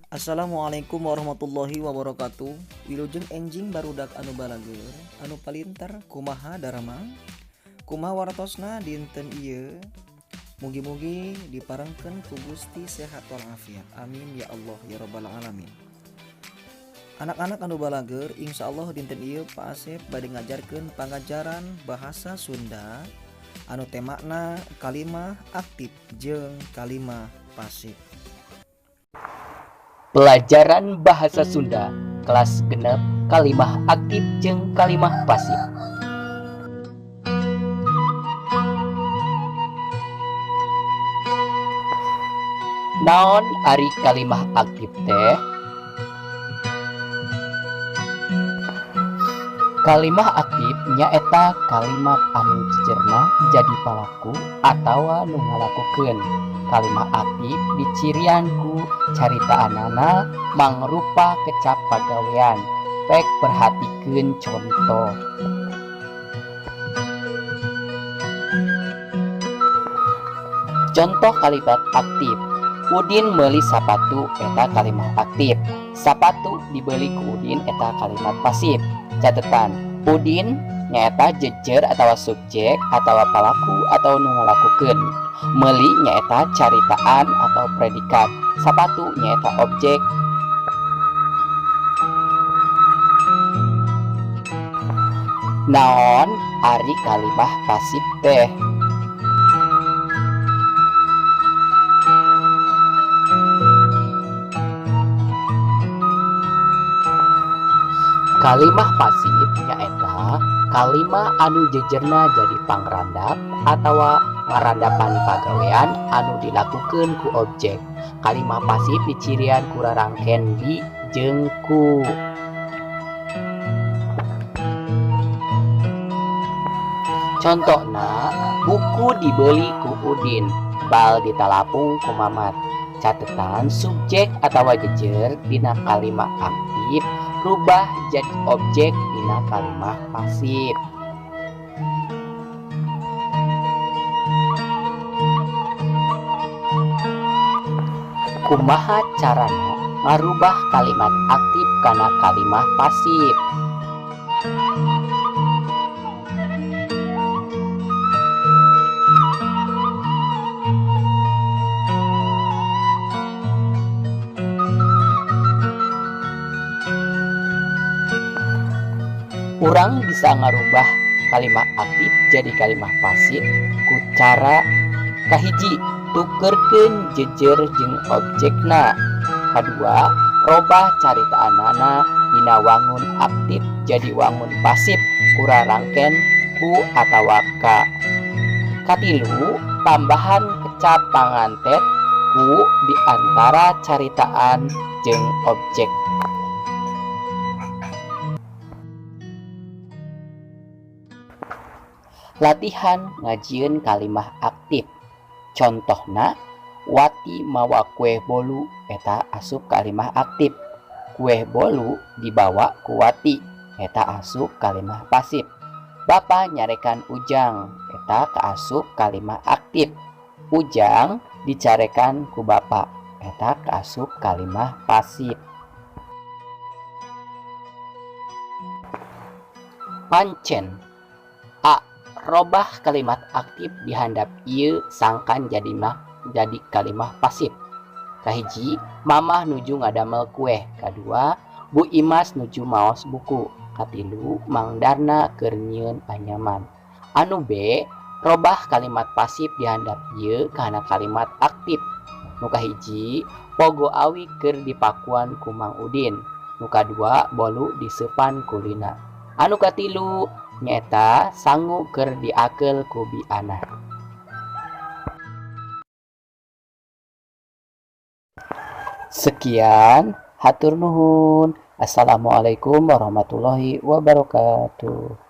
Assalamualaikum warahmatullahi wabarakatuh. Wilujeng enjing barudak anu balageur, anu palinter, kumaha daramang, kumaha wartosna dinten ieu. Mugi-mugi diparengkeun ku Gusti sehat walafiat. Amin ya Allah ya rabbal alamin. Anak-anak anu balageur, insyaallah dinten ieu Pak Asep bade ngajarkeun pangajaran bahasa Sunda anu temana kalimah aktif jeung kalimah pasif. Pelajaran Bahasa Sunda kelas 6 kalimah aktif jeung kalimah pasif. Naon ari kalimah aktif teh? Kalimah aktif nyaeta kalimat anu jejerna jadi palaku atawa nu ngalakukeun. Kalimah aktif dicirian ku caritaanana mangrupa kecap pagawean. Pek perhatikeun contoh. Contoh kalimat aktif. Udin meuli sapatu eta kalimah aktif. Sapatu dibeli ku Udin eta kalimat pasif. Catatan, Udin nyaeta jejer atawa subjek atawa palaku atau nu ngalakukeun. Meuli nyaeta caritaan atau predikat. Sapatu nyaeta objek. Naon ari kalimah pasif teh? Kalimah pasif nyaeta kalimah anu jejerna jadi pangrandap atawa ngarandapan pagawean anu dilakukeun ku objek. Kalimah pasif dicirian ku rarangken di jeung ku. Contohna, buku dibeli ku Udin, bal ditalapung ku Mamat. Catetan subjek atawa jejer dina kalimah aktif rubah jadi objek dina kalimah pasif. Kumaha carana ngarubah kalimat aktif kana kalimah pasif? Urang bisa ngarubah kalimah aktif jadi kalimah pasif ku cara kahiji, tukerkeun jejer jeung objekna. Kadua, robah caritaanana dina wangun aktif jadi wangun pasif ku rarangken ku atawa ka. Katilu, tambahan kecap pangantet ku di antara caritaan jeung objek. Latihan ngajieun kalimah aktif. Contohna, Wati mawa kue bolu eta asup kalimah aktif. Kue bolu dibawa ku Wati eta asup kalimah pasif. Bapa nyarekan Ujang eta kaasup kalimah aktif. Ujang dicarekan ku bapa eta kaasup kalimah pasif. Pancen A, robah kalimat aktif dihandap ieu sangkan jadi kalimah pasif. Kahiji, mamah nuju ngadamel kueh. Kadua, Bu Imas nuju maos buku. Katilu, Mang Darna keur nyieun anyaman. Anu B, robah kalimat pasif dihandap ieu kana kalimat aktif. Nu kahiji, pogo awi keur dipakuan ku Mang Udin. Nu kadua, bolu diseupan ku Lina. Anu katilu nyaeta sangu keur diakeul ku Bi Ana. Sekian, hatur nuhun. Assalamualaikum warahmatullahi wabarakatuh.